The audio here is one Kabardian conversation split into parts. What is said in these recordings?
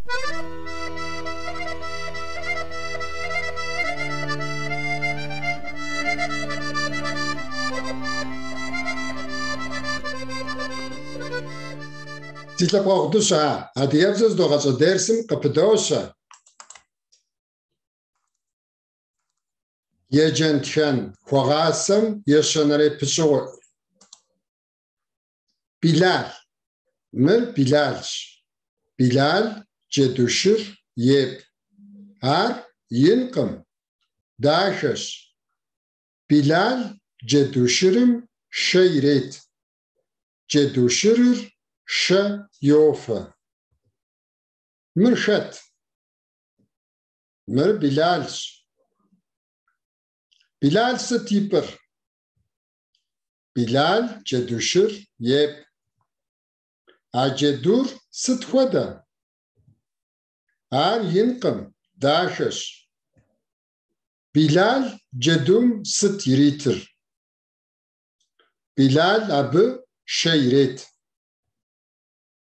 Си лъэпкъэгъу дыщэ, адыгэбзэ зыдогъэщӏэ дерсым къыпыдощэ. Еджэн-тхэн хуэгъасэм ещанэрей пыщӏыгъуэ. Билал. Мыр Билалщ. Билал джэду шыр епӏ. Ар инкъым, дахэщ. Билал джэду шырым шэ ирет. Джэду шырыр шэ йофэ. Мыр хэт? Мыр Билалщ. Билал сыт ипӏыр? Билал джэду шыр епӏ. А джэдур сыт хуэдэ? Ар инкъым, дахэщ. Билал джэдум сыт иритыр? Билал абы шэ ирет.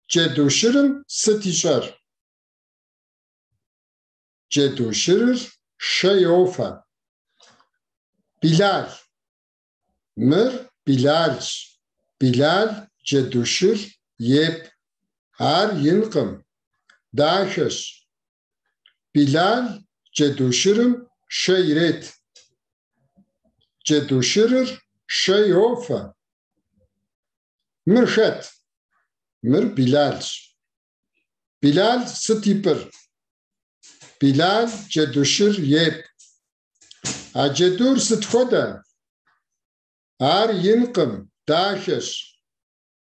Джэду шырым сыт ищӏэр? Джэду шырыр шэ йофэ. Билал. Мыр Билалщ. Билал джэду шыр епӏ. Ар инкъым, дахэщ. Билал джэду шырым шэ ирет. Джэду шырыр шэ йофэ. Мыр хэт? Мыр Билалщ. Билал сыт ипӏыр? Билал джэду шыр епӏ. А джэдур сыт хуэдэ? Ар инкъым, дахэщ.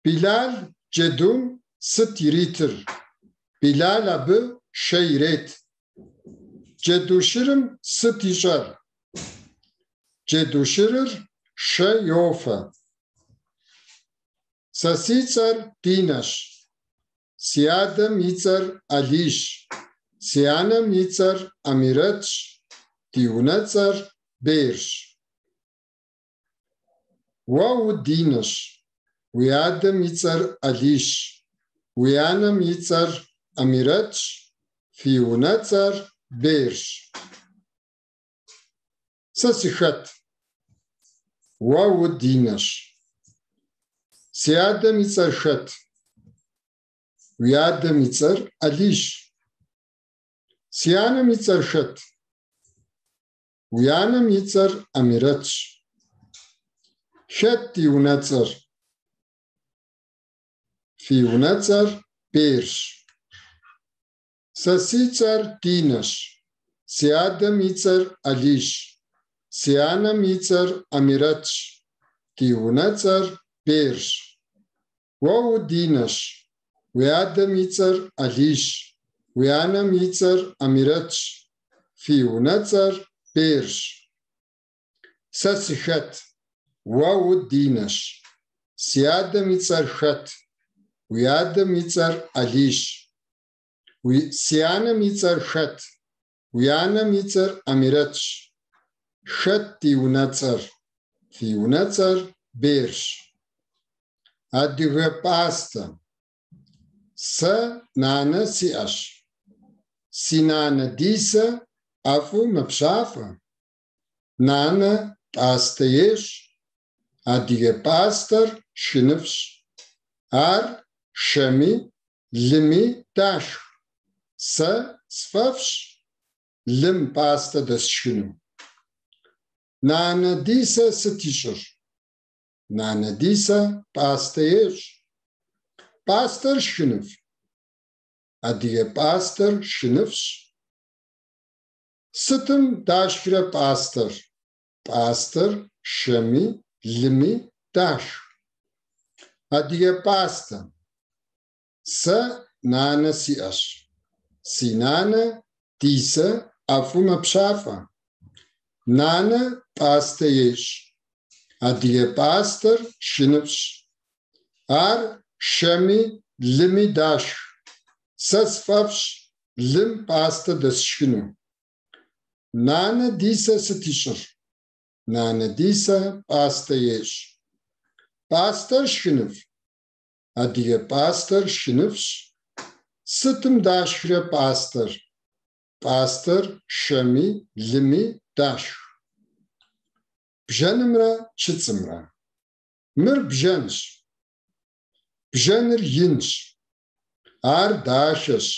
Билал джэдум сыт иритыр? Билал абы шэ ирет. Джэду шырым сыт ищӏэр? Джэду шырыр шэ йофэ. Сэ си цӏэр Динэщ. Си адэм и цӏэр Алийщ. Си анэм и цӏэр Амирэтщ. Ди унэцӏэр Бейрщ. Уэ у-Динэщ. Уи адэм и цӏэр Алийщ. Уи анэм и цӏэр Амирэтщ. Фи унэцӏэр Бейрщ. Сэ сыхэт? Уэ у-Динэщ. Си адэм и цӏэр хэт? Уи адэм и цӏэр Алийщ. Си анэм и цӏэр хэт? Уи анэм и цӏэр Амирэтщ. Хэт ди унэцӏэр? Фи унэцӏэр Бейрщ. Сэ си цӏэр Динэщ. Си адэм и цӏэр Алийщ. Си анэм и цӏэр Амирэтщ. Ди унэцӏэр Бейрщ. Уэ у-Динэщ. Уи адэм и цӏэр Алийщ. Уи анэм и цӏэр Амирэтщ. Фи унэцӏэр Бейрщ. Сэ сыхэт? Уэ у-Динэщ. Си адэм и цӏэр хэт? Уи адэм и цӏэр Алийщ. Си анэм и цӏэр хэт? Уи анэм и цӏэр Амирэтщ. Хэт ди унэцӏэр? Фи унэцӏэр Бейрщ. Адыгэ пӏастэ. Сэ нанэ сиӏэщ. Си нанэ Дисэ ӏэфӏу мэпщафӏэ. Нанэ пӏастэ ещӏ. Адыгэ пӏастэр шхыныфӏщ. Ар шэми лыми дашх. Сэ сфӏэфӏщ лым пӏастэ дэсшхыну. Нанэ Дисэ сыт ищӏыр? Нанэ Дисэ пӏастэ ещӏ. Пӏастэр шхыныфӏ? Адыгэ пӏастэр шхыныфӏщ. Сытым дашхрэ пӏастэр? Пӏастэр шэми лыми дашх. Адыгэ пӏастэ. Сэ нанэ сиӏэщ. Си нанэ Дисэ ӏэфӏу мэпщафӏэ. Нанэ пӏастэ ещӏ. Адыгэ пӏастэр шхыныфӏщ. Ар шэми лыми дашх. Сэ сфӏэфӏщ лым пӏастэ дэсшхыну. Нанэ Дисэ сыт ищӏыр? Нанэ Дисэ пӏастэ ещӏ. Пӏастэр шхыныфӏ? Адыгэ пӏастэр шхыныфӏщ. Сытым дашхрэ пӏастэр? Пӏастэр шэми лыми дашх. Бжэнымрэ чыцӏымрэ. Мыр бжэнщ. Бжэныр инщ. Ар дахэщ.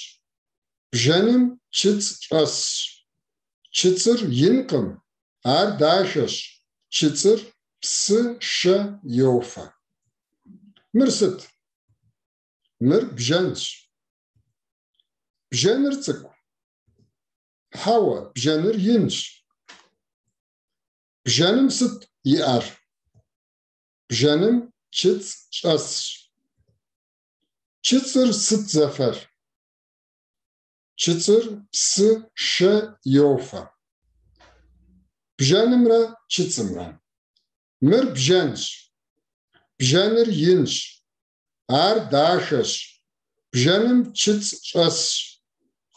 Бжэным чыцӏ щӏэсщ. Чыцӏыр инкъым, ар дахэщ. Чыцӏыр псы, шэ йофэ. Мыр сыт? Мыр бжэнщ. Бжэныр цӏыкӏу? Хьэуэ, бжэныр инщ. Бжэным сыт иӏэр? Бжэным чыцӏ щӏэсщ. Чыцӏыр сыт зэфэр? Чыцӏыр псы, шэ йофэ. Бжэнымрэ чыцӏымрэ. Мыр бжэнщ. Бжэныр инщ. Ар дахэщ. Бжэным чыцӏ щӏэсщ.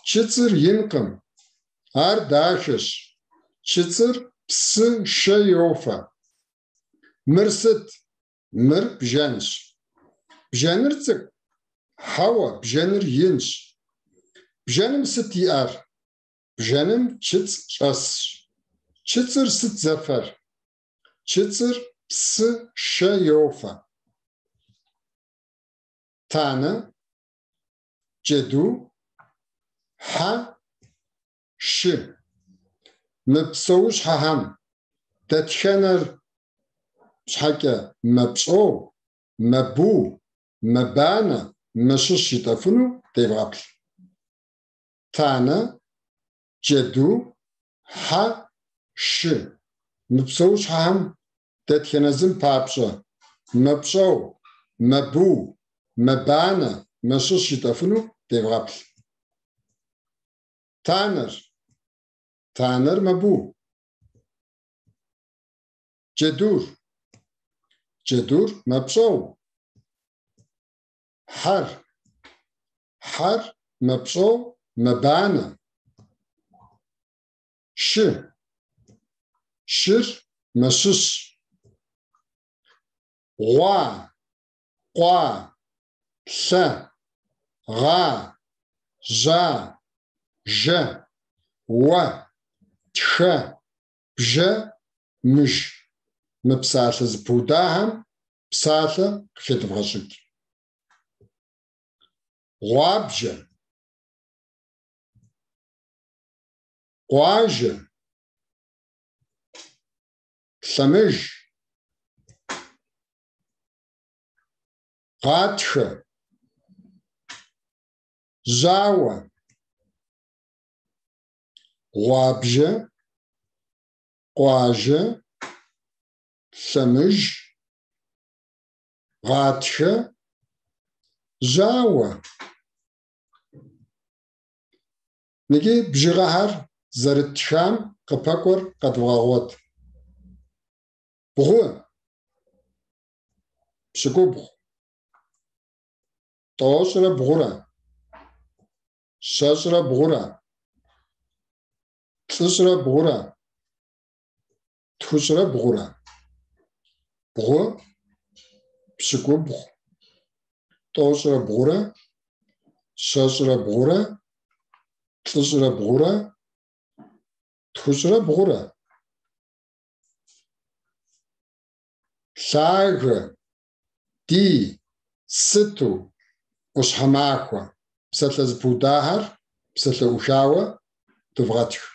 Чыцӏыр инкъым. Ар дахэщ. Чыцӏыр псы, шэ йофэ. Мыр сыт? Мыр бжэнщ. Бжэныр цӏыкӏу? Хьэуэ, бжэныр инщ. Бжэным сыт иӏэр? Бжэным чыцӏ щӏэсщ. Чыцӏыр сыт зэфэр? Чыцӏыр псы, шэ йофэ. Танэ, джэду, хьэ, шы. Мы псэущхьэхэм дэтхэнэр щхьэкӏэ мэпщӏэу, мэбу, мэбанэ, мэщыщ жытӏэфыну девгъэплъ. Танэ, джэду, хьэ, шы. Мы псэущхьэхэм дэтхэнэ зым папщӏэ мэпщӏэу, мэбу, мэбанэ, мэщыщ жытӏэфыну девгъэплъ. Танэр. Танэр мэбу. Джэдур. Джэдур мэпщӏэу. Хьэр. Хьэр мэпщӏэу, мэбанэ. Шы. Шыр мэщыщ. Гъуа, къуа, лъэ, гъа, жьа, жэ, уэ, тхэ, бжэ, мыж. Мы псалъэ зэпыудахэм псалъэ къыхедывгъэщӏыкӏ. Гъуабжэ. Къуажэ. Лъэмыж. Гъатхэ. Жьауэ. Гъуабжэ. Къуажэ. Лъэмыж. Гъатхэ. Жьауэ. Иджы бжыгъэхэр зэрыттхам къыпэкӏуэр къэдвгъэгъуэт. Бгъу. Пщыкӏубгъу. Тӏощӏрэ бгъурэ. Щэщӏрэ бгъурэ. Плӏыщӏрэ бгъурэ. Тхущӏрэ бгъурэ. Бгъу, пщыкӏубгъу, тӏощӏрэ бгъурэ, щэщӏрэ бгъурэ, плӏыщӏрэ бгъурэ, тхущӏрэ бгъурэ. Лъагэ, ди, сыту, ӏуащхьэмахуэ. Псалъэ зэпыудахэр псалъэухауэ дывгъэтх.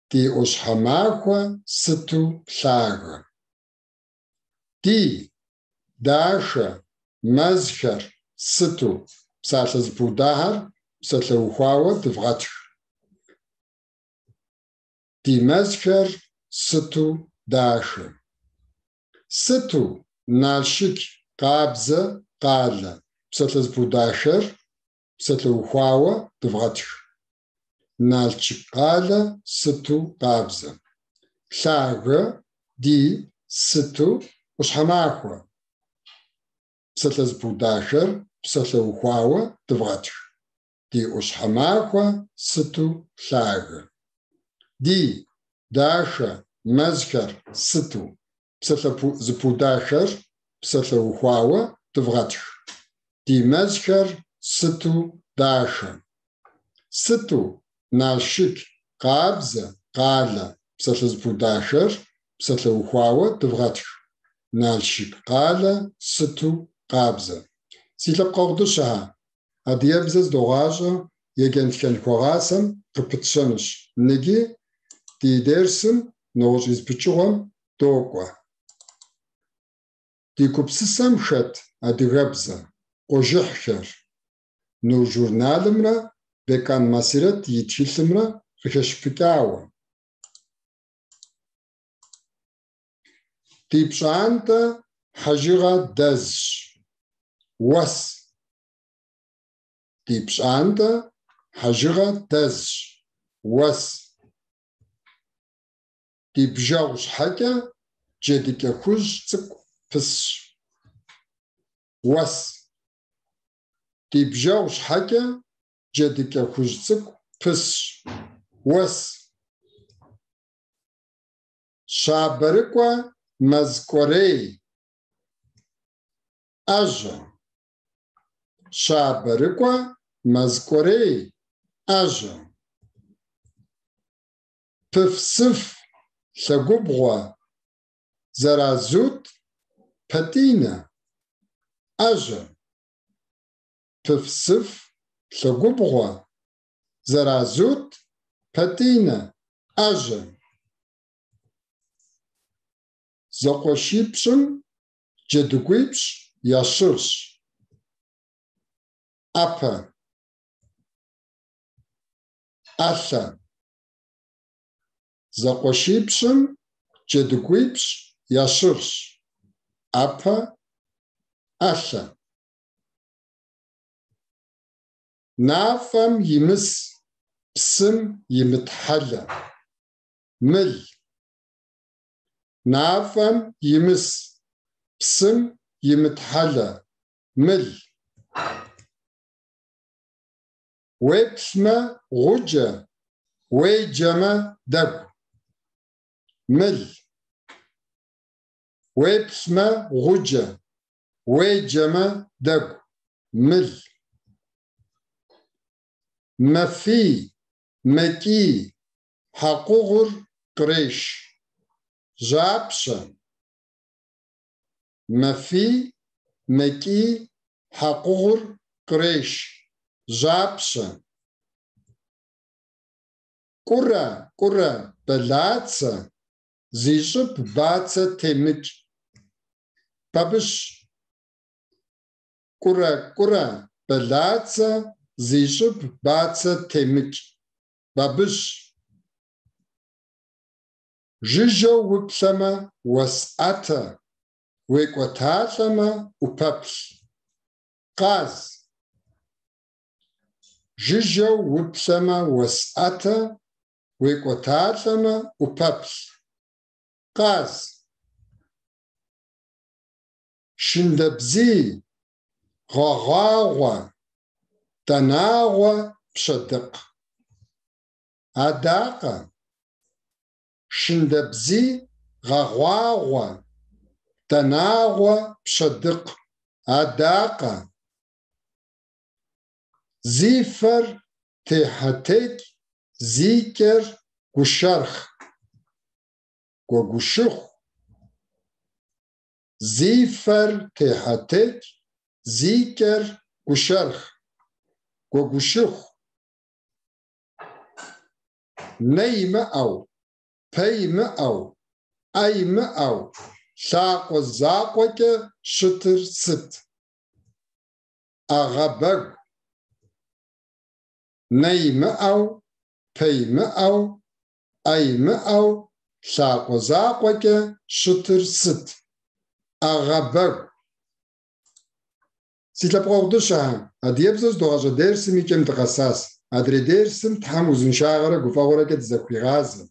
Ди ӏуащхьэмахуэ сыту лъагэ. Ди, дахэ, мэзхэр, сыту. Псалъэ зэпыудахэр псалъэухауэ дывгъэтх. Ди мэзхэр сыту дахэ. Сыту Налшык къабзэ къалэ. Псалъэ зэпыудахэр псалъэухауэ дывгъэтх. Налшык къалэ сыту къабзэ. Лъагэ, ди, сыту, ӏуащхьэмахуэ. Псалъэ зэпыудахэр псалъэухауэ дывгъэтх. Ди ӏуащхьэмахуэ сыту лъагэ. Ди, дахэ, мэзхэр, сыту. Псалъэ зэпыудахэр псалъэухауэ дывгъэтх. Ди мэзхэр сыту дахэ. Сыту, Налшык, къабзэ, къалэ псалъэ зэпыудахэр псалъэухауэ дывгъэтх. Налшык къалэ сыту къабзэ. Си лъэпкъэгъу дыщэхэ, адыгэбзэ зыдогъащӏэ, еджэн-тхэн хуэгъасэм къыпытщэнущ. Ныджы ди дерсым нэгъуэщӏ зы пычыгъуэм докӏуэ. Ди гупсысэм хэт адыгэбзэ, къуажэхьхэр, Нур журналымрэ Бекъан Масирэт и тхылъымрэ къыхэщыпыкӏауэ. Ди пщӏантӏэ хьэжыгъэ дэзщ. Уэс. Ди пщӏантӏэ хьэжыгъэ дэзщ. Уэс. Ди бжэгъу щхьэкӏэ джэдыкӏэ хужь цӏыкӏу пысщ. Уэс. Ди бжэгъу щхьэкӏэ джэдыкӏэ хужь цӏыкӏу пысщ. Уэс. Щабэрыкӏуэ мэзкӏуэрей. ӏэжьэ. Щабэрыкӏуэ мэзкӏуэрей. ӏэжьэ. Пыф-сыф, лъэгубгъуэ, зэразут, пэтӏинэ, ӏэжьэ. Пыф-сыф, лъэгубгъуэ, зэразут, пэтӏинэ, ӏэжьэ. Зэкъуэшипщӏым джэдыгуипщӏ ящыгъщ. ӏэпэ. ӏэлъэ. Зэкъуэшипщӏым джэдыгуипщӏ ящыгъщ. ӏэпэ, ӏэлъэ. Мафӏэм имыс, псым имытхьэлэ. Мыл. Мафӏэм имыс, псым имытхьэлэ. Мыл. Уеплъмэ, гъуджэ, уеджэмэ, дэгу. Мыл. Уеплъмэ, гъуджэ, уеджэмэ, дэгу. Мыл. Мэфий, мэкӏий, хьэкъугъур къреш. Жьапщэ. Мэфий, мэкӏий, хьэкъугъур къреш. Жьапщэ. Кӏурэ, кӏурэ, бэлацэ, зи щӏыб бацэ темыкӏ. Бабыщ. Кӏурэ, кӏурэ, бэлацэ, зи щӏыб бацэ темыкӏ. Бабыщ. Жыжьэу уплъэмэ, уэс ӏэтэ, уекӏуэталӏэмэ, ӏупэплъ. Къаз. Жыжьэу уплъэмэ, уэс ӏэтэ, уекӏуэталӏэмэ, ӏупэплъ. Къаз. Шындэбзий, гъэгъагъуэ, данагъуэ пщэдыкъ. Адакъэ. Шындэбзий гъэгъуагъуэ, данагъуэ пщэдыкъ, адакъэ. Зи фэр техьэ-текӏ, зи кӏэр гушэрхъ. Гуэгушыхъу. Зи фэр техьэ-текӏ, зи кӏэр гушэрхъ. Гуэгушыхъу. Нэ имыӏэу, пэ имыӏэу, ӏэ имыӏэу, лъакъуэ закъуэкӏэ щытыр сыт? ӏэгъэбэгу. Нэ имыӏэу, пэ имыӏэу, ӏэ имыӏэу, лъакъуэ закъуэкӏэ щытыр сыт? ӏэгъэбэгу. Си лъэпкъэгъу дыщэхэ, адыгэбзэ зыдогъащӏэ дерсым и кӏэм дыкъэсащ. Адрей дерсым Тхьэм узыншагъэрэ гуфӏэгъуэрэкӏэ дызэхуигъазэ.